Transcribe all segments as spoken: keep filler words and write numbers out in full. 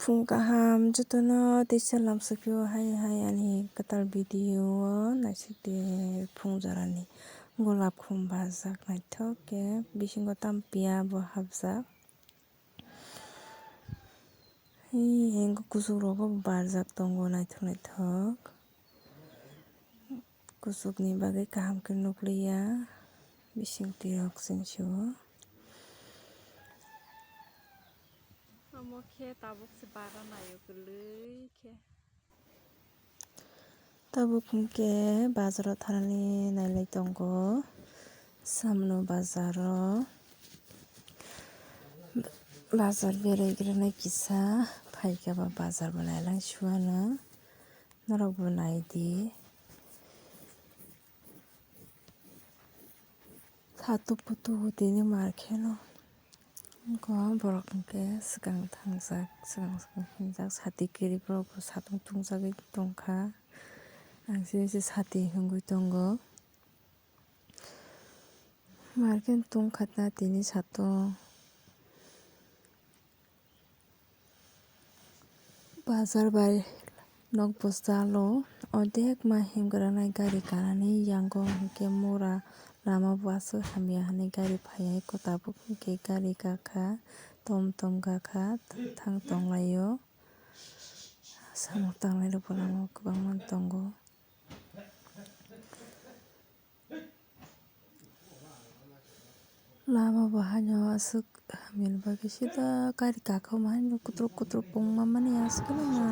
Phung kaham jotono teisa lamsokphio hai hai ani kwtal video o naisik de phung jorani golap khum bajak naithok khe bisingo tamo piya bo hapjak. Hei hengkhe kuchuk rogo barjak tongo naithok naithok. Kuchukni bagwi kaham khe nukliya bisingtwi rok chwngsio. Omo khe tabuk se bara naio kwlwi khe. Tabuk hwnkhe bazaro thanani nailai tongo. Samno bazaro bazar berai gwnai kisa phaikha ba bazar bo nailang suano norok bo naidi. Satu putu tini markheno. Wngkha borok hwnkhe swkang thangjak, swkang swkang himjak, sati kwrwi borok bo satung tungchagwi tongkha. Ang sini se sati hwngwi tongo. Markhe tungkha tini satung. Bazar bai nok bwsalo ordek ma himgranai gari kanani yango hwnkhe mura lama bo aswk hamya hinwi gari phaiya eko tabuk hwnkhe gari kakha tom tom kakha thang tonglaio samung tanglai rokbo lama o kwbangma tongo. Lama bo haino aswk hamya ni bagwi sida gari kakhoma haino kutruk kutruk pungma mani aswk no ma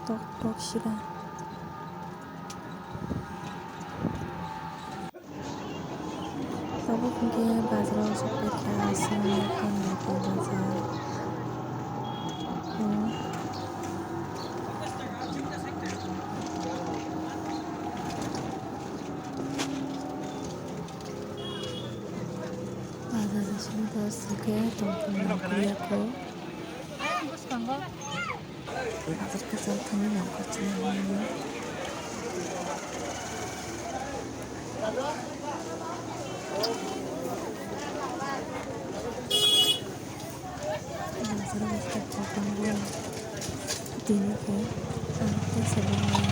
tok tok sida. Tabuk hwnkhe bazaro sokphaikha aswk tongnaikhe bazar. Bazar bisingo sokhe tongthokma nukliya kho. Bazar kwcham thani nangkukchina hwnwi. Bazar o tini khe ang tei saboni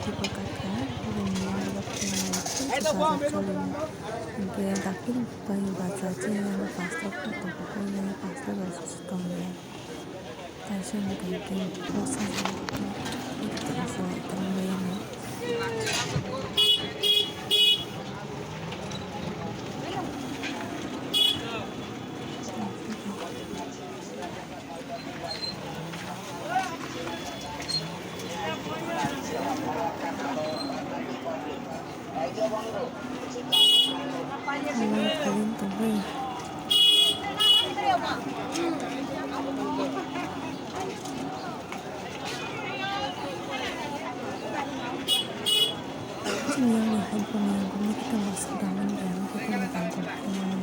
tipo kakha bini bazar choli hwnkhe dakhilni bai bazar chini ano pasta photo bo painani pasta rok se tongo. Kaisa hwnkhe hwnkhe bwsa hwnkhe tongmani. Chini yang ni hai phone yang gumni kita masuk daman dia ni kita ni tangkol phone.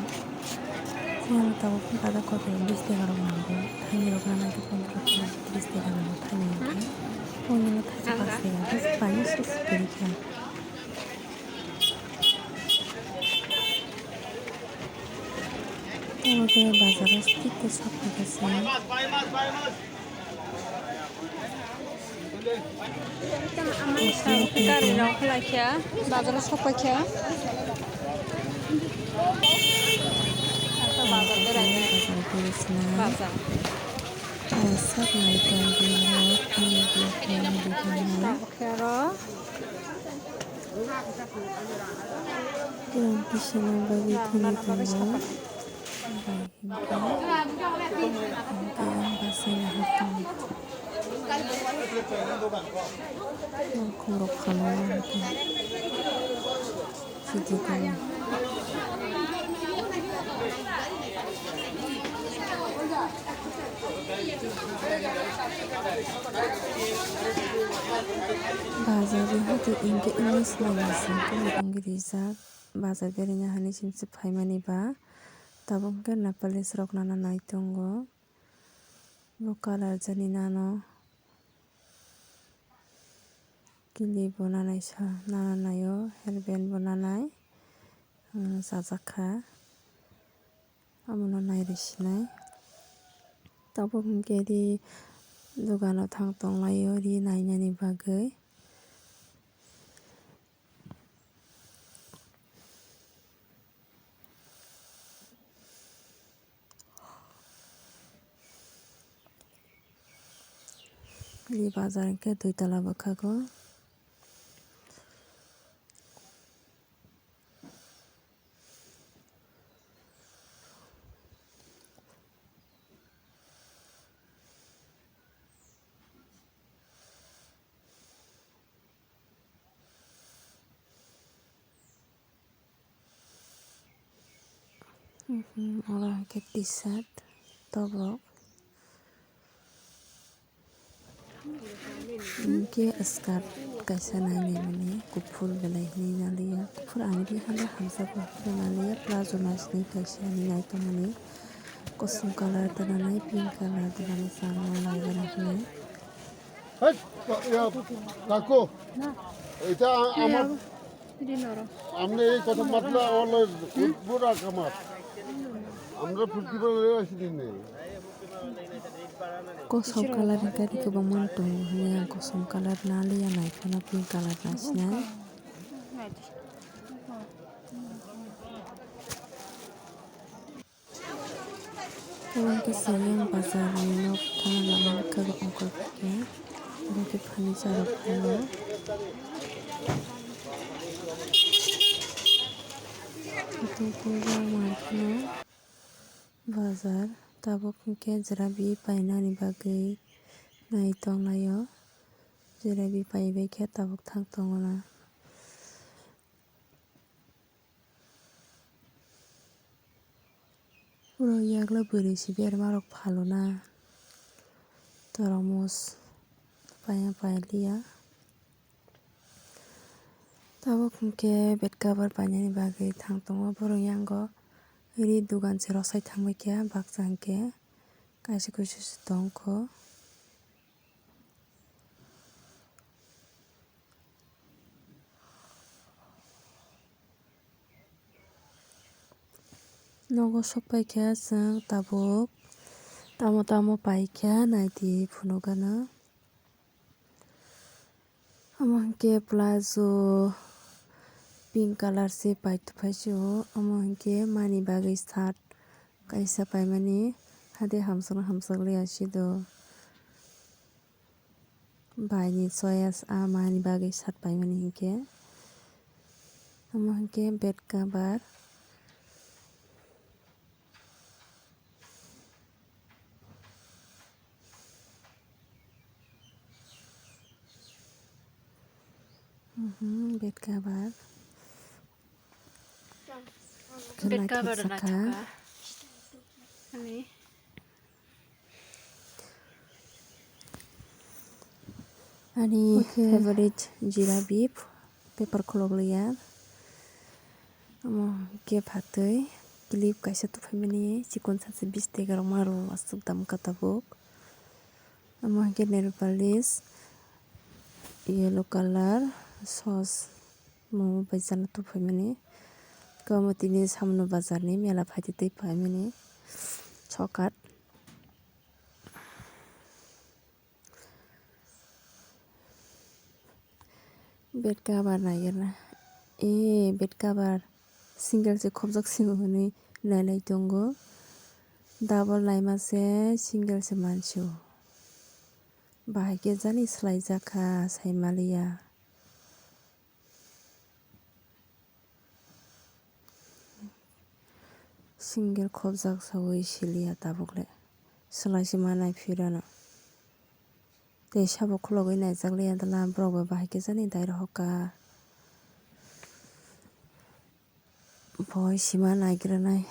Yang tahu pun kada kau tu bis dia kalau mampu. Hanya rok nana tu pun terus bis dia kalau mampu hanya yang kan. Phone yang tak cepat dia. Terus banyak sih sebenarnya. Oke, bazar o stik ke sap khe se. Gari rok khlai khe bazar o sokpai khe. Bazar berai. Bazar berai sina. Bazar. Sab nai tong di no, ani blok ni di no. Tabuk khe aro. Yang kisa nang bagwi thani tongo. Bai himkhe. Himkhe ang bachai nahar tongo. Ang khorok khamani himkhe. Sidi tongo. Bazar ni hati hingke English bai singke wngwi rijak. Bazar berengya hani simse phaimani ba tabuk hingke Nepalese rok nana nai tongo. Bo colour jani nano. Kili bo nanai sa, nana naio, hairband bo nanai, ah, chajak kha. Abono nai rw sinai. Tabuk hwnkhe di Dogano thang tonglaio ri nainani bagwi. Ri bazar hwnkhe dui tala bwkhago. Mhm, oro hwnkhe T-shirt, tobok. Hwnkhe skirt kaisa nainani kuphur belai hinwi naliya. Kuphur ang ri hwnle hamjakgo hinwi naliya. Plazo naisini kaisa hinwi naitongmani. Kosom colour tei nanai pink colour tei nanai chama laijana hinwi. হেই, ইয়া, কাকু, এটা আমার, আপনি এই কথা মাতলে আমার বুড়া কামার। আমরা ফুটকি বলে আসি দিন নেই। Kosom colour ni gari kwbangma tongo hwnwi ang kosom colour naliya naiphano pink colour naisinai. Omo khe chini bazar ni nok thana lama khe ongkha khe, abo khe furniture rok phano. Ito pura mankhano bazar, tabuk hwnkhe jerabi painani bagwi nai tonglaio, jerabi paibai khe tabuk thang tongo na. Oro yakla bwrwi si berma rok phaluna tormos paya pailia. Tabuk hwnkhe bed cover painani bagwi thang tongo borok yango ri dogan se rwchai thangbai khe baksa hwnkhe kaisa kuisu se tongkho. Nogo sokpai khe chwng tabuk tamo tamo pai khe naidi phunukgano. Omo hwnkhe plazo pink colour se pai tongphai se o, omo hwnkhe mani bagwi shirt kaisa paimani, hade hamjakno hamjakle ya si do. Baini choice a mani bagwi shirt paimani hinkhe. Omo hinkhe bed cover. Mhm, bed cover. Bed cover naithok saka. Ani. Ani okay. Favorite jira beef, paper khulok liya. Omo khe phatwi clip kaisa tuphaimani chikon sachi bish taka rok maro aswk dam kha tabuk. Omo khe nail polish yellow colour sauce. Omo bai chana tuphaimani. Kwbangma tini samno bazarni mela phaidi tei phaimani. Sokat. Bed cover naigena. E, bed cover single se khobjak sio hinwi nailai tongo. Double naima se single se mansio. Bahai khe jani swlaijakha saimaliya. Single khobjak sawi siliya tabuk le. Swlai se manai phirano. Tei sabo khulogwi naijakliya dwla borok bai bahai khe jani dai rohorkha. Boi sima naigranai.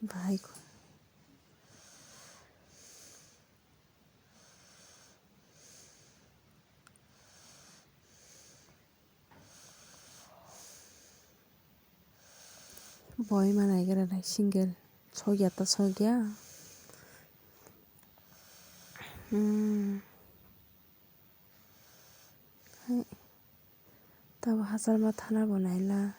Bahai. Boi ma naigra nai single sokya ta sokya. Hmm. Hai. Tabo hachal ma thana bo naila.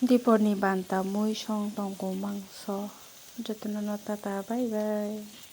Dipor ni banta mui song tongo mangso. Jotono no tata, bye bye.